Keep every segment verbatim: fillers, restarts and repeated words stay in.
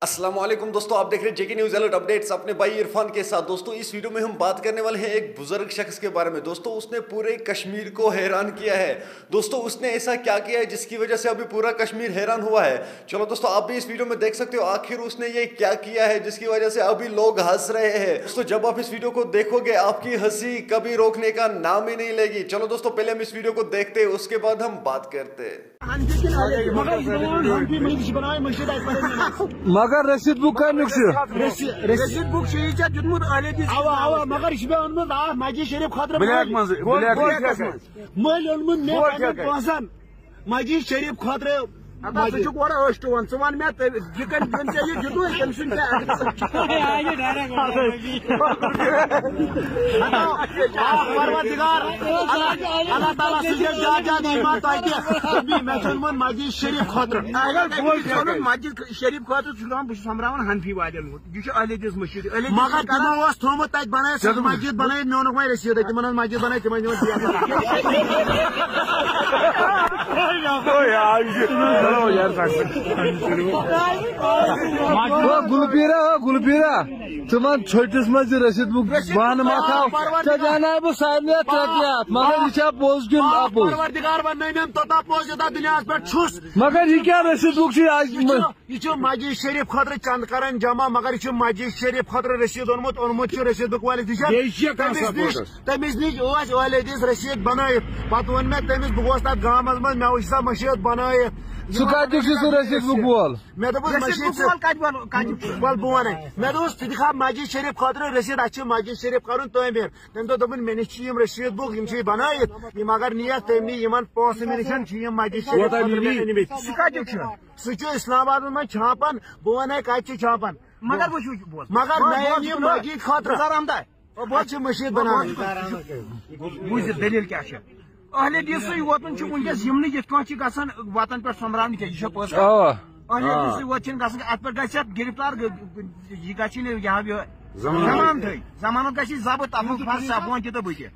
السلام علیکم دوستو، آپ دیکھ رہے جے کے نیوز الرٹ اپڈیٹس اپنے بھائی عرفان کے ساتھ۔ دوستو، اس ویڈیو میں ہم بات کرنے والے ہیں ایک بزرگ شخص کے بارے میں۔ دوستو، اس نے پورے کشمیر کو حیران کیا ہے۔ دوستو، اس نے ایسا کیا کیا ہے جس کی وجہ سے ابھی پورا کشمیر حیران ہوا ہے؟ چلو دوستو، آپ بھی اس ویڈیو میں دیکھ سکتے ہو آخر اس نے یہ کیا کیا ہے جس کی وجہ سے ابھی لوگ ہنس رہے ہیں۔ دوستو، جب آپ اس ویڈیو کو دیکھو گے، آپ کی ہنسی کبھی روکنے کا نام ہی نہیں لے گی۔ چلو دوستو، پہلے ہم اس ویڈیو کو دیکھتے ہیں، اس کے بعد ہم بات کرتے ہیں۔ مگر رسیٖد بُک کَمیُک چھُ؟ رسیٖد بُک چھُ یہِ ژےٚ دیُتمُت اہل حدیث۔ اَوا، اَوا، مگر یہِ چھُ مےٚ اوٚنمُت اَتھ مسجد شریٖف خٲطرٕ۔ بلیک منٛزٕے، بلیک منٛز۔ مٔلۍ اوٚنمُت مےٚ پنٛنٮ۪ن پونٛسَن مسجد شریٖف خٲطرٕ۔ اَدا، ژٕ چھُکھ اورٕ ٲسۍ ٹُوَن، ژٕ وَن مےٚ، تہٕ یہِ کَمہِ، ییٚمۍ ژےٚ یہِ دیُتوُے، تٔمۍ سُنٛد کیٛاہ؟ پروردگار، اللہ، اللہ تعالیٰ سوٗزِ زیادٕ زیادٕ ایمان تۄہہِ تہِ۔ مےٚ چھُ اوٚنمُت مسجد شریٖف خٲطرٕ۔ اگر بہٕ چھُس وَنُن مسجد شریٖف خٲطرٕ چھُ دَپان، بہٕ چھُس سۄمبراوان حنفی والٮ۪ن ہُنٛد۔ یہِ چھُ اہل حدیث مٔشیٖد۔ اہل حدیث مگر چھُ کران تِمو اوس تھوٚومُت تَتہِ بَنٲیِتھ سۄ مسجد بَنٲیِتھ، مےٚ اوٚنُکھ وۄنۍ رسیٖدٕے، تِمن ٲس مسجد بَنٲیِتھ، تِمن دِوان بیٚیہِ۔ او گُلبیٖرا، او گُلبیٖرا، ژٕ وَن ژھوٚٹِس منٛز یہِ رسیٖد بُک بہانہٕ ما تھاو؟ ژےٚ دیٛاناوے بہٕ سارنٕے اَتھ ترٛےٚ ترٛےٚ ہَتھ، مگر یہِ چھا پوٚز کِنہٕ اَپُز؟ پروردگار وَننٲے مےٚ أمۍ توٚتام پوٚز یوٗتاہ دُنیاہَس پٮ۪ٹھ چھُس۔ مگر یہِ کیٛاہ رسیٖد بُک چھِ آز؟ یہِ چھُ، یہِ چھُ مسجد شریٖف خٲطرٕ چنٛدٕ کران جمع، مگر یہِ چھُ مسجد شریٖف خٲطرٕ رسیٖد اوٚنمُت، اوٚنمُت چھُ رسیٖد بُک وٲلِس نِش۔ بیٚیہِ چھِ کانٛہہ تٔمِس نِش، supporter؟ تٔمِس نِش ٲسۍ اہل حدیث رسیٖد بنٲیِتھ۔ پتہٕ ووٚن مےٚ تٔمِس، بہٕ گوس تتھ گامس منٛز، مےٚ وٕچھ سۄ مسجد بنٲیِتھ۔ سُہ کتیُک چھُ سُہ رسیٖد بُک وول؟ مےٚ دوٚپُس، رسیٖد مسجد بُک چھِ وول کتہِ وول؟ کتہِ چھُ؟ وَل بہٕ وَنَے۔ مےٚ دوٚپُس، ژٕ دِکھا مسجد شریٖف خٲطرٕ رسیٖد، اَسہِ چھِ مسجد شریٖف کرُن تعمیٖر۔ تٔمۍ دوٚپ، دوٚپُن، مےٚ نِش چھِ یِم رسیٖد بُک، یِم چھِ بنٲیِتھ، یِم اگر نِیَکھ تٔمۍ نِش، یِمن پونٛسہٕ مےٚ نِش چھِ یِم مسجد شریٖف کوتاہ خٲطرٕ مےٚ میلی؟ أنۍمٕتۍ۔ سُہ کتہِ چھُ؟ سُہ چھُ اسلام آبادس منٛز چھاپان، بہٕ ونے کتہِ چھُ چھاپان۔ مگر وٕچھِو، بوز۔ مگر بوز، مےٚ بوز، أنۍ یہِ بوز۔ مسجد خٲطرٕ۔ نظر احمداے۔ او، بوز۔ اتھ چھِ مٔشیٖد بناوٕنۍ۔ بوز، یہِ دٔلیٖل کیٛاہ چھِ؟ اہل حدیثٕے ووتُن چھُ وٕنکیٚس، یِم نہٕ یِتھ کٲٹھۍ چھِ گژھان وطن پٮ۪ٹھ سۄمبراونہٕ کینٛہہ، یہِ چھےٚ پوٚز کتھ۔ اوا۔ اہل حدیثٕے ووت چھِنہٕ گژھان کینٛہہ، اتھ پٮ۪ٹھ گژھِ اتھ گرفتار، گ-، گ-، یہِ گژھِ نہٕ یہِ ہا یہِ زمانہٕ۔ زمانہٕ تھٲے، زمانہٕ گژھِ ضبط، تتھ منٛز پھس سپون تہِ تہٕ بہٕ تہِ۔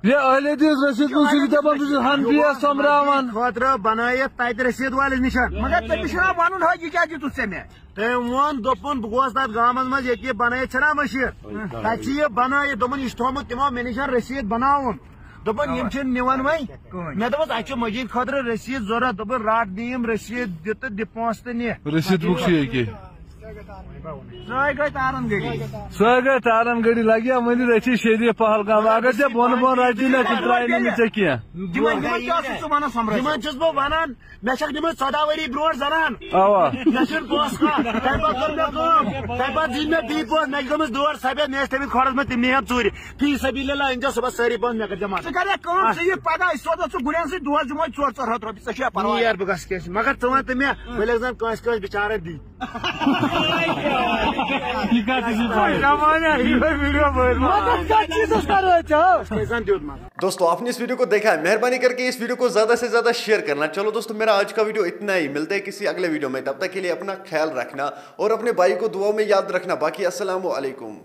یہِ اہل حدیث رسیٖد بُک چھُ دپان، بہٕ چھُس حنفیہ سۄمبراوان۔ خٲطرٕ بنٲیِتھ تتہِ رسیٖد وٲلِس نِش۔ مگر تٔمِس چھُنہ ونُن، ہے، یہِ کیٛاہ دیُتُتھ ژےٚ مےٚ؟ تٔمۍ ووٚن، دوٚپُن، بہٕ گوس تتھ گامس منٛز، ییٚتہِ یہِ بنٲیِتھ چھَنہ مٔشیٖد۔ تتہِ چھِ یہِ بنٲیِتھ، دوٚپُن، یہِ چھُ تھوٚومُت تِمو مےٚ نِش رسیٖد بناوُن۔ دوٚپُن، یِم چھِنہٕ نِوان وۄنۍ۔ کٕہٕنۍ۔ مےٚ دوٚپُس، اَسہِ چھُ مٔجیٖد خٲطرٕ رسیٖد ضروٗرت۔ دوٚپُن، رٹ، دِ یِم رسیٖد، دِ تہٕ دِ پونٛسہٕ تہٕ نہِ۔ رسیٖد بُک چھُ ییٚکے۔ سۄے گٔے تارن گٔڑی۔ سۄے گٔے تارن گٔڑی، لگہِ ہا وۄنۍ رٔچھی شریٖف پہلگام۔ اگر ژےٚ بۄنہٕ بۄن رٹی نہ، تِم ترٛایہِ نہٕ نہٕ ژےٚ کینٛہہ۔ تِمن، تِمن کیٛاہ چھُکھ ژٕ ونان سمرٲوِتھ؟ یِمن چھُس بہٕ ونان، مےٚ چھکھ نِمٕژ ژۄداہ ؤری برونٛٹھ زنان۔ اوا۔ مےٚ چھُنہٕ پونٛسہٕ کانٛہہ۔ تَمہِ پتہٕ کٔر مےٚ کٲم۔ تَمہِ پتہٕ دِتۍ مےٚ بیٚیہِ پونٛسہٕ۔ مےٚ چھِ گٔمٕژ دٲر سفید، مےٚ ٲسۍ تھٲومٕتۍ کھۄڈس منٛز، تِم نِیَم ژوٗرِ۔ فی سبیل اللہ، أنۍ زیو صُبحس سٲری پونٛسہٕ، مےٚ کٔرۍ زیو مدد۔ ژٕ کر یہِ کٲم، ژٕ یہِ پگاہ، أسۍ سوزو ژٕ گُرٮ۪ن سۭتۍ دۄہس دِمو ژور ژور ہتھ رۄپیہِ، ژےٚ چھُیا پرواے؟ نیر بہٕ گژھٕ کیٛازِ؟ مگر ژٕ وَن تہٕ مےٚ، ؤلۍ ٲسۍ زن کٲنٛسہِ کٲنٛسہِ بِچارن دِنۍ۔ یہِ کتھ چھِ پَے؟ زمانہ، یہِ گوٚو video بٔرۍ۔ مدد کتھ چیٖزس کرو أسۍ، ہا؟ کٔژَن دیُت مگر؟ دوستو، آپ نے اس ویڈیو کو دیکھا ہے، مہربانی کر کے اس ویڈیو کو زیادہ سے زیادہ شیئر کرنا۔ چلو دوستو، میرا آج کا ویڈیو اتنا ہی، ملتے ہیں کسی اگلے ویڈیو میں، تب تک کے لیے اپنا خیال رکھنا اور اپنے بھائی کو دعاؤں میں یاد رکھنا۔ باقی السلام علیکم۔